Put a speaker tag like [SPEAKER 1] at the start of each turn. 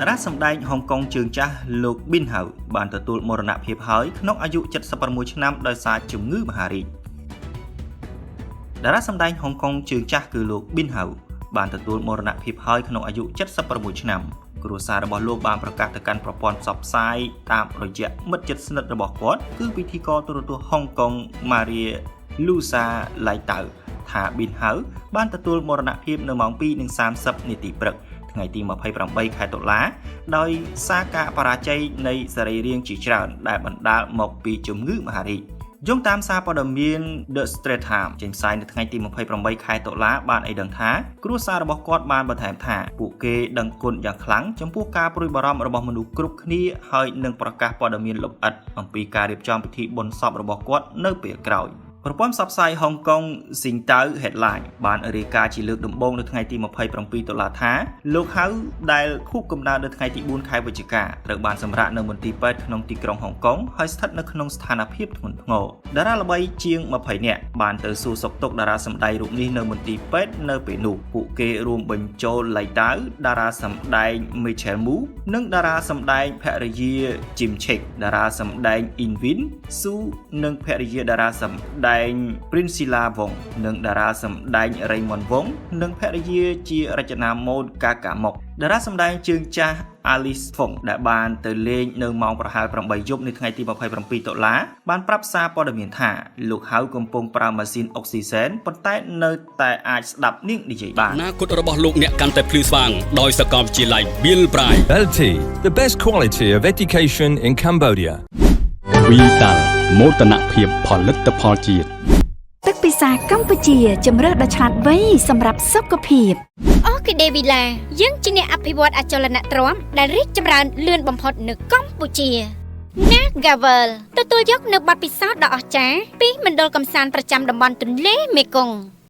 [SPEAKER 1] តារាសម្ដែងហុងកុងជើងចាស់លោកប៊ីនហៅបានទទួលមរណភាពហើយក្នុងអាយុ76ឆ្នាំដោយសារជំងឺមហារីកតារាសម្ដែងហុងកុងជើងចាស់គឺលោកប៊ីនហៅបានទទួលមរណភាពហើយក្នុងអាយុ76ឆ្នាំគ្រួសាររបស់លោកបានប្រកាសទៅកាន់ប្រព័ន្ធផ្សព្វផ្សាយតាមរយៈមិត្តជិតស្និទ្ធរបស់គាត់គឺពិធីករទូរទស្សន៍ហុងកុងម៉ារីលូសាឡៃតៅថាប៊ីនហៅបានទទួលមរណភាពនៅម៉ោង2:30នាទីព្រឹកថ្ងៃទី28ខែតុលាដោយសារការបរាជ័យនៃសរីរាង្គជាច្រើនដែលបណ្ដាលមកពីជំងឺមហារីកយោងតាមសារព័ត៌មាន The Straits Times ចេញផ្សាយនៅថ្ងៃទី28ខែតុលាបានឲ្យដឹងថាគ្រួសាររបស់គាត់បានបន្ថែមថាពួកគេដឹងគុណយ៉ាងខ្លាំងចំពោះការព្រួយបារម្ភរបស់មនុស្សគ្រប់គ្នាហើយនឹងប្រកាសព័ត៌មានលម្អិតអំពីការរៀបចំពិធីបុណ្យសពរបស់គាត់នៅពេលក្រោយប្រព័ន្ធផ្សព្វផ្សាយហុងកុង Sing Tao Headline បានរាយការណ៍ជាលើកដំបូងនៅថ្ងៃទី27តុលាថាលោកហៅដែលខួបកំណើតនៅថ្ងៃទី4ខែវិច្ឆិកាត្រូវបានសម្រាកនៅមន្ទីរពេទ្យក្នុងទីក្រុងហុងកុងហើយស្ថិតនៅក្នុងស្ថានភាពធ្ងន់ធ្ងរតារាល្បីជាង20នាក់បានទៅសួរសុខទុក្ខតារាសម្ដែងរូបនេះនៅមន្ទីរពេទ្យនៅពេលនោះពួកគេរួមបញ្ចូលឡៃតាវតារាសម្ដែង Michelle Mu និងតារាសម្ដែងភរិយា Jim Chek តារាសម្ដែង Invin Su និងភរិយាតារាសម្ដែង Priscilla Wong និងតារាសម្ដែង Raymond Wong និងភរិយាជារចនាម៉ូដកាកាម៉ុកតារាសម្ដែងជើងចាស់ Alice Fong ដែលបានទៅលេងនៅម៉ោងប្រហែល8យប់នៅថ្ងៃទី27តុលាបានប្រាប់សារព័ត៌មានថាលោកហៅកំពុងប្រើម៉ាស៊ីនអុកស៊ីសែនប៉ុន្តែនៅតែអាចស្ដាប់នាងនិយាយបាន
[SPEAKER 2] អនាគតរបស់លោកអ្នកកាន់តែភ្លឺស្វាងដោយសាកលវិទ្យាល័យ Bill Bright
[SPEAKER 3] BELTEI, the best quality of education in Cambodia.
[SPEAKER 2] វីតាល់មោទនភាពផលិតផលជាតិ
[SPEAKER 4] ទឹកពិសាកម្ពុជាជំរើសដ៏ឆ្លាតវៃសម្រាប់សុខភាព
[SPEAKER 5] អូគីដេវីឡាយើងជាអ្នកអភិវឌ្ឍអចលនទ្រព្យដែលរីកចម្រើនលឿនបំផុតនៅកម្ពុជា Nagavel ទទួលយកនៅបទពិសោធន៍ដ៏អស្ចារ្យពីមណ្ឌលកម្សាន្តប្រចាំតំបន់ទន្លេមេគង្គ។